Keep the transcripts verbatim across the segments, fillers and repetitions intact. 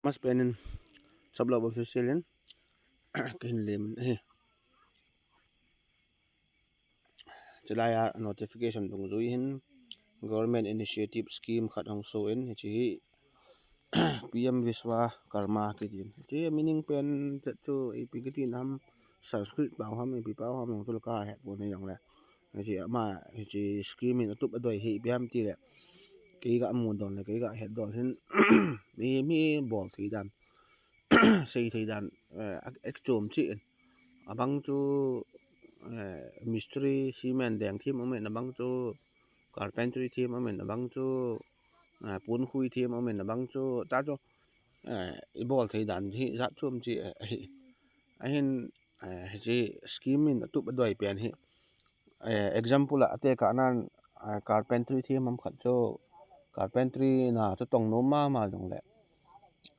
Masapen in Saplou Official in kahin lem in ahi. Chulai a notification dungjui hin government initiative scheme khat hung show in, hiche hi P M Vishwakarma kiti in. Hiche meaning pen chet chu ipi kiti nam, Sanskrit pao ham, ipi pao ham jong chu la kahet pon hijongle. Hiche ama, hiche scheme in atup adoi hi ipi ham tile, kei ga mu don le, kei ga het don hin mi, mi bol thei dan, sei thei dan, eh, a, a chom chi in. Abang chu, eh, mistri, cement deng thim um in, abang chu carpentry thim um in, abang chu, eh, punkhui thim um in, abang chu, ta chu, eh, ibol thei dan hi jat chom chi, eh, ahi. Ahin, eh, hiche scheme in atup adoi pen hi, eh, example a, ate ka nan, eh, carpentry thim ham khat chu, carpentry na chu tong nom mama jongle,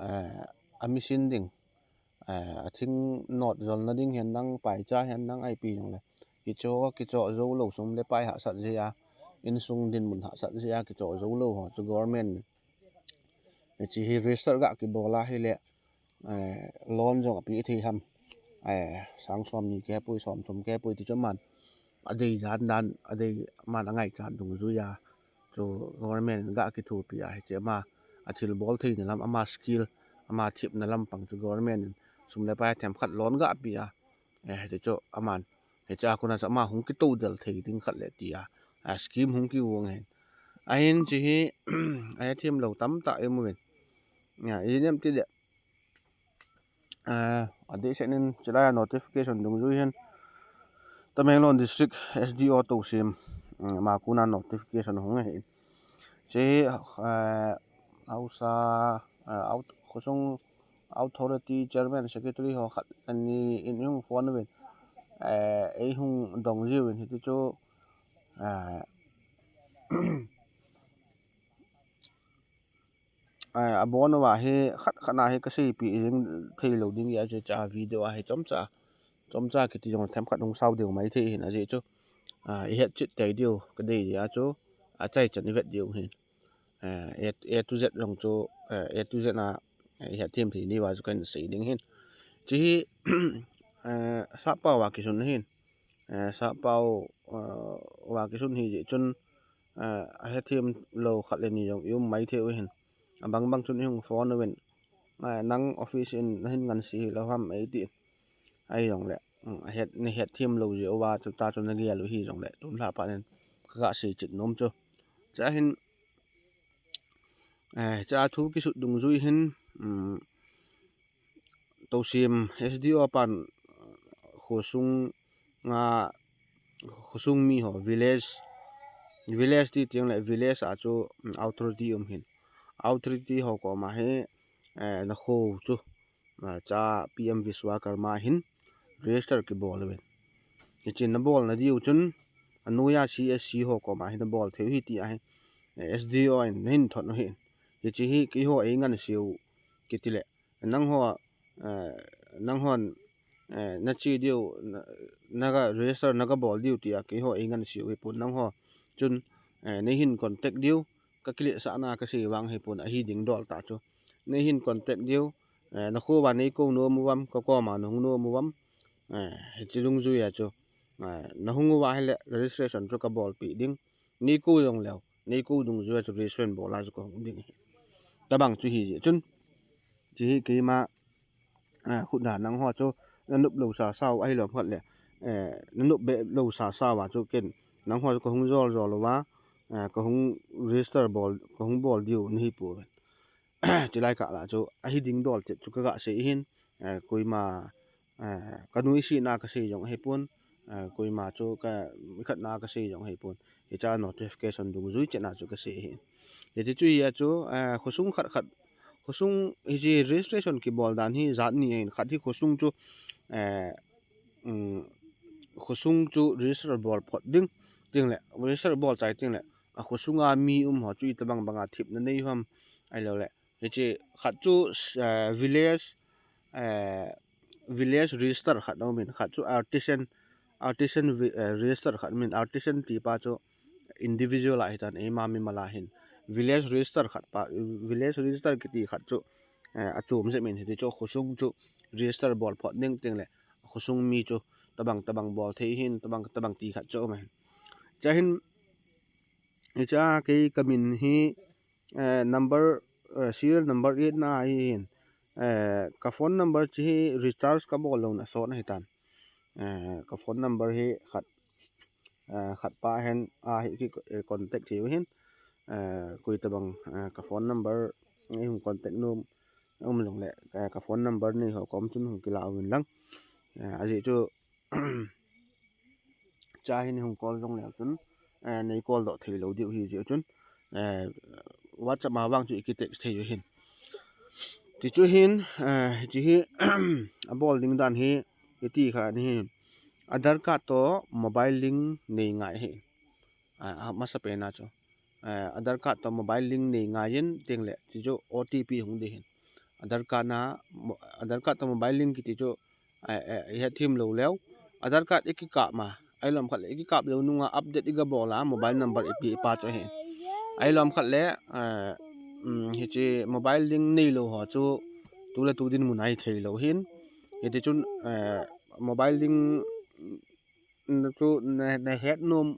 eh, a machine ding, eh, a thing not jolna ding hihen lang, paicha hihen lang, ipi jongle, kicho, kicho jou lou, sum le pai hahsat jeh a, insung dinmun hahsat jeh a kicho jou lou ho chu government in hiche hi register ga kibol a hile, eh, loan jong apeh thei ham. Eh, sang som ni kei pui, som thum kei pui ti chu aman adei jan dan, adei aman angaichat dungjui a chu government in ga kithopi a, hiche ama athil bol theina lam, ama skill, ama thepna lampang chu government in sum le pai themkhat loan ga pe a, eh, ti chu aman, hiche a kona chu ama hung kitoudel thei ding khat le ti a, a scheme hung kigong ahin. Ahin hiche hi, ahethem lou tamtah i um uvin. Ya, ijeh inem tile, eh, adeh seh in chulai a notification dungjui hin Tamenglong District S D O tousem, mm, ama kona notification hung ahin. Hiche hi, eh, Haosa, eh, out-, khosung authority chairman, secretary ho khat ani in ihung phone uvin, eh, eihung dong jiuvin, hiti chu, eh, eh, abon uva hi khat khat na hi kaseipeh jing thei lou ding ahi, hiche a video a hi chomcha, chomcha kiti jong themkhat hung sao ding mai thei hin, ajeh chu, ah, ihet chet tei diu kadei jeh a chu, achaichan ivet diu hin. Eh, A, A to Z jong chu, eh, A to Z na, eh, ihet them thei diu a chu kahin sei ding ahin. Hiche hi, eh, sappao a kisun ahin. Eh, sappao, eh, a kisun ahi jeh chun, eh, ahethem lou khat le ni jong i um mai thei u ahin. Abang bang chun ihung phone uvin, eh, nang office in nahin ngansi hilou ham eitin. Ahijongle, mm, ahet, nahet them lou jeh uva chu ta chu nagel u hijongle, tun lha pat in kaga sei chet nom chu. Hiche a hin, eh, hiche a thu kisut dungjui hin, mm, tousem S D O pan khosung a, khosung mi ho, village, village ti teng le village a chu, mm, authority um hin. Authority ho koma hi, eh, nakho chu, ah, cha P M Vishwakarma hin register kibol uvin. Hiche nabolna diu chun, anoiya C S C ho koma hi nabol thei u ahi ti ahi, eh, S D O in nahin thot u ahin. Hiche hi keiho eingansi u kiti le, nangho, eh, nanghon, eh, nache diu, na, naga register, naga bol diu tia keiho eingansi u ahipon, nangho chun, eh, neihin contact diu, kakiletsahna kasei vang ahipon, ahi ding dol tah chu. Neihin contact diu, eh, nakho uva neikou nom uvam, kakoma nahung nom uvam, eh, hiche dungjui a chu, eh, nahung uva ahile registration chu kabolpeh ding, neikou jongleu, neikou dungjui a chu registration bol a chu kahung ding ahi. Tabang chu hijeh chun, hiche hi keima, eh, khut a nangho chu nanop lou sasa u ahilou khat le, eh, nanop be lou sasa uva chu ken nangho chu kahung jol jol uva, eh, kahung register bol, kahung bol diu nahi pouve. Chulai kah a chu ahi ding dol chet chu kaga sei ahin, eh, koima, eh, kanuisatna kasei jong ahipon, eh, koima chu ka, mi khat na kasei jong ahipon. Hiche a notification dungjui chet na chu kasei ahin. Hiti chu hia chu, eh, khosung khat khat, khosung hiche registration kibol dan hi jat ni ahin, khat hi khosung chu, eh, um, khosung chu register bol phot ding, teng le, register bol chai teng le, akhosunga mi um ho chu itobang banga thepna nei u ham, ahilou le. Hiche khat chu, eh, village, eh, village register khat aumin, khat chu artisan, artisan vi-, eh, register khat aumin, artisan ti pa chu individual ahitan, eima mimal ahin. Village register khat pa, village register kiti khat chu eh, achom jep in, hiti chu khosung chu register bol phot ding teng le khosung mi chu tabang tabang bol thei hin, tabang tabang ti khat chu um ahin. Chuhin hiche a kei ka min hi, eh, number, eh, serial number eight na ahi hin. Eh, ka phone number chu hi recharge ka bol louna sot ahi tan. Eh, ka phone number hi khat, eh, khat pa hin a hi ki, eh, contact thei u hin. Eh, koi tabang, eh, ka phone number ei hung contact nom um jong le, eh, ka phone number nei ho kom chun hung kila uvin lang. Eh, ajeh chu cha hin hung call jong leu chun, eh, nei call doh thei lou diu hi jeh chun, eh, WhatsApp ma vang chu i ki text thei u hin. Ti chu hin, eh, hiche hi abol ding dan hi iti kha ni hin. Aadhaar card to mobile link nei ngai hi. Ah, amasa pen a chu. Eh, Aadhaar card to mobile link nei ngai in teng le ti chu O T P hung ding hin. Aadhaar card na mo-, Aadhaar card to mobile link kiti chu, eh, eh, i het thim lou leu. Aadhaar card i ki kap ma, ahilou ham khat le i ki kap lou nunga update i ga bol a mobile number i pe i pa chu ahi. Ahilou ham khat le, eh, um, hiche mobile link nei lou ho chu tu le tu dinmun a hi thei lou hin. Hiti chun, eh, mobile link na chu na, na het nom,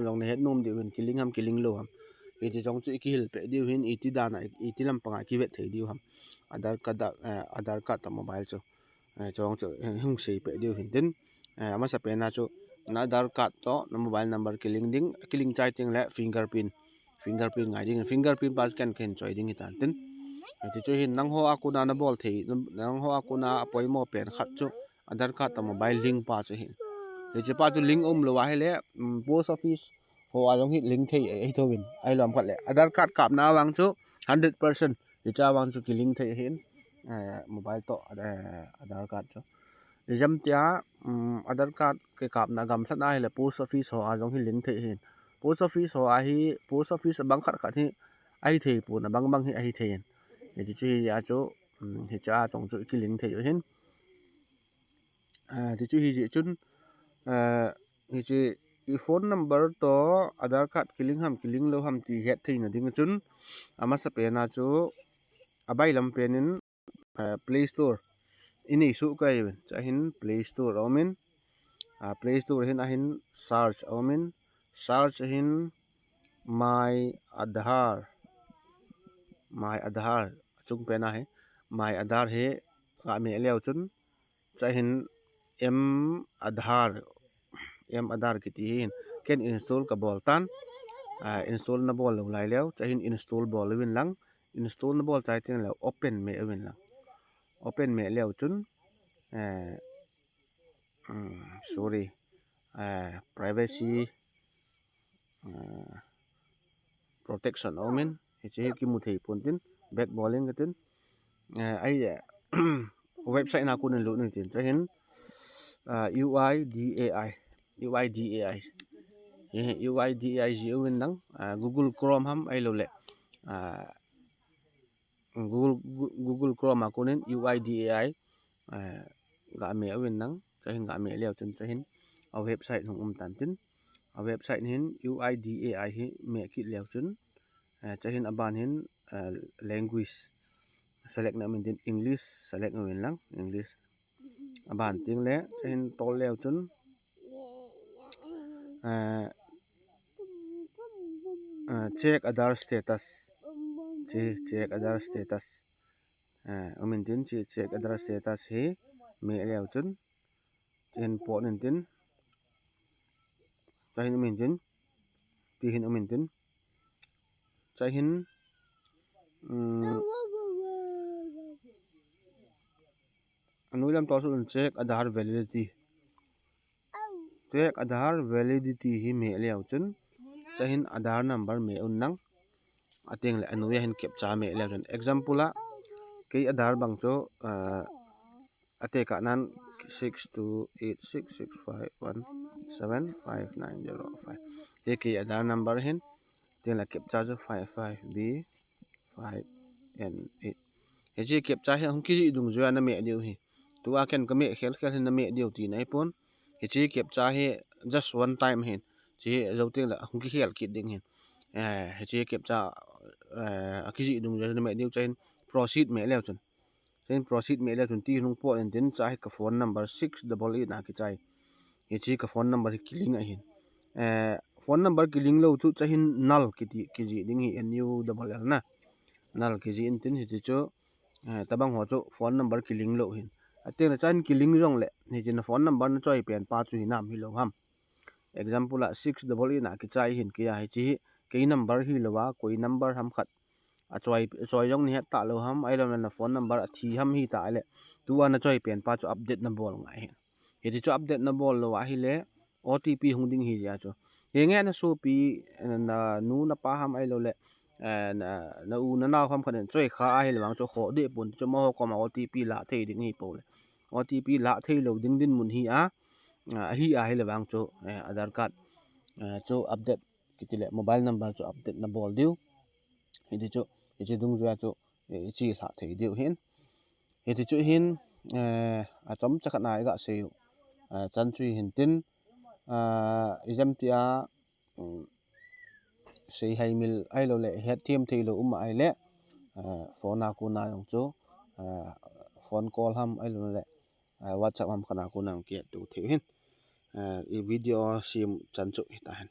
jong na het nom diu hin, ki link ham, ki link lou ham. Hiti jong chu i ki hil peh diu hin, iti dan a, iti lampang a ki vet thei diu ham. Aadhaar card, eh, Aadhaar card to mobile chu. Eh, chong chu, eh, hung sei peh diu hin tin. Eh, amasa pen a chu, na Aadhaar card to, na mobile number ki link ding, ki link chai teng le fingerprint. Fingerprint ngai ding, fingerprint pa chu ken ken choi ding hi tan tin. Eh, ti chu hin nangho a kona na bol thei, nang, nangho a kona a poimo pen khat chu, Aadhaar card to mobile link pa chu hin. Hiche pa chu link um lou a hile, um, post office ho a jong hi link thei, eh, hi tho vin. Ahilou ham khat le. Aadhaar card kap na vang chu hundred percent. Hiche a vang chu ki link thei hin. Eh, mobile to, eh, Aadhaar card chu. Ijam tia, um, Aadhaar card ki kap na gamlhat a hile post office ho a jong hi link thei hin. Post office ho a hi, post office bang khat khat hi ahi thei pon, abang bang hi ahi thei hin. Hiti chu hi a chu, um, hiche a chong chu ki link thei u hin. Ah, ti chu hi jeh chun, ah, hiche i phone number to Aadhaar card ki link ham, ki link lou ham ti het theina ding chun, amasa pen a chu, abailam pen in, ah, Play Store. I nei suh kei uvin. Chuhin Play Store a um in, ah, Play Store hin ahin search a um in, search ahin My Aadhaar. My Aadhaar. Chung pen a hi. My Aadhaar hi ka meh leu chun. Chuhin M Aadhaar. M Aadhaar kiti hin. Ken install ka bol tan. Ah, install na bol lou lai leu. Chuhin install bol uvin lang. Install na bol chai teng leu. Open meh uvin lang. Open meh leu chun. Eh, um, sorry. Eh, privacy. Eh, protection a um in, hiche hi kimu thei pon tin, back bol inge tin, eh, ai, eh, website na kon in lut inge tin, chuhin, ah, U I D A I, U I D A I, eh, U I D A I ji uvin lang, ah, Google Chrome ham ahilou le, ah, Google, Gu-, Google Chrome a kon in U I D A I, eh, ga meh uvin lang, chuhin ga meh leu chun chuhin a website hung um tan tin, a website hin U I D A I hi meh kit leu chun, eh, chuhin aban hin, eh, language select na um in tin English select uvin lang, English. Aban teng le, chuhin tol leu chun, eh, eh, check Aadhaar status. Che, check Aadhaar status. Eh, um in tin, che, check Aadhaar status hi meh leu chun. Chuhin pot in tin. Chuhin um in tin. Ti hin um in tin. Chuhin, um, anoi lam to chu check Aadhaar validity. Check Aadhaar validity hi meh leu chun. Chuhin Aadhaar number meh un lang. Ateng le anoi a hin captcha meh leu chun. Example a, kei Aadhaar bang chu, ah, ate ka nan six two eight six six five one seven five nine zero five. Hi kei Aadhaar number hin, teng le captcha chu five five B five N eight. Hiche captcha hi hung kijih dungjuia na meh diu hi. Tua ken ka meh khel khel hin na meh diu tina ahi pon. Hiche captcha hi just one time hin. Hiche jou teng le hung kikhel kit ding hin. Eh, hiche captcha, eh, akijih dungjuia na meh diu chuhin proceed meh leu chun. Chuin proceed meh le chun ti hung pot intin, chuhi ka phone number six double eight na kichai. Hiche ka phone number hi kilink ahin. Eh, phone number kilink lou chu chuhin null kiti, kijih ding hi, N U double L na. Null kijih intin hiche chu, eh, tabang ho chu phone number kilink lou hin. Ateng le chuhin kilink jongle, hiche na phone number na choi pen pa chu hinam hilou ham. Example a six double eight na kichai hin, kei a hiche hi kei number hilou a, koi number ham khat. Achoi, achoi jong nahet talou ham, ahilou le na phone number athi ham hita le, tua na choi pen pa chu update na bol ngai hin. Hiti chu update na bol lou ahile, O T P hung ding hi jeh a chu. Henge na sopi, na nu na pa ham ahilou le, eh, na, na u na nao ham khat in choi kha ahile vang chu khoh deh pon chu, amaho koma O T P la thei ding hi po le. O T P la thei lou ding dinmun hi a, ah, ahi ahile vang chu, eh, Aadhaar card, eh, chu update kiti le mobile number chu update na bol diu. Hiti chu, hiche dungjuia chu, eh, iche lha thei diu hin. Hiti chu hin, eh, achomcha khat na iga sei u, eh, chan chu hin tin, ah, ijemtia, um, sei haimil ahilou le, hetthem thei lou um ahile, eh, phone a kona jong chu, eh, phone call ham ahilou le, eh, WhatsApp ham khat na kona jong kihet to thei u hin. Eh, i video sem chan chu hita hin.